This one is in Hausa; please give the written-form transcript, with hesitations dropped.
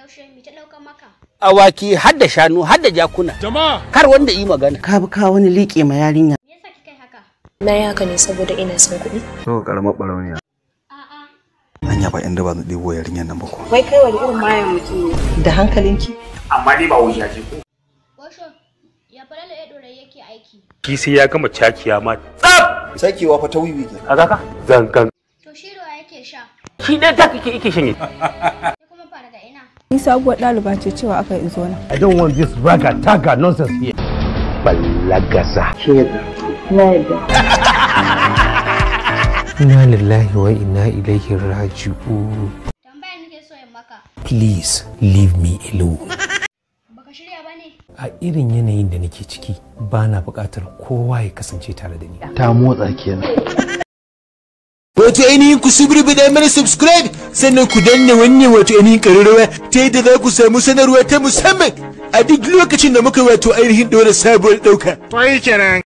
Laushe mi ta ɗauka maka. Awaki har da shanu har da jakuna. Jama'a! Kar wanda yi magana. Ka bi ka wani liƙe ma yarinya. Me yasa kika yi haka? Na yi haka ne saboda ina son kuɗi. To karamar barauniya. A'a. Anya ba inda ba zan ɗebo yarinyar nan ba ko. Wai kai wani irin mayan mutum ne? Da hankalinki? Amma dai ba wuya ce ko. Washo, ya falala ya ɗora yake aiki. Ki sai ya gama cakiya ma tsaf. Sakewa fa ta wiwi ke. Kaga ka? Zankan. To shi ruwa yake sha. Shi dai ta kike yake shanye. Sai kuma fara daga ina. Ni sabuwar ɗaliba ce cewa aka yi zo na. I don't want this ragga tagga nonsense here. Ballagaza. Na yadda. Inna lillahi wa inna ilaihi raji'un. Tambaya nake so in maka. Please leave me alone. Baka shirya ba ne? A irin yanayin da nake ciki ba na buƙatar kowa ya kasance tare da ni. Ta motsa kenan. Wato ainihin ku subrubida mana subscribe sannan ku danna wannan wato ainihin ƙararrawa ta yadda za ku samu sanarwa ta musamman a duk lokacin da muka wato ainihin ɗora sabuwar ɗauka. To yi kenan.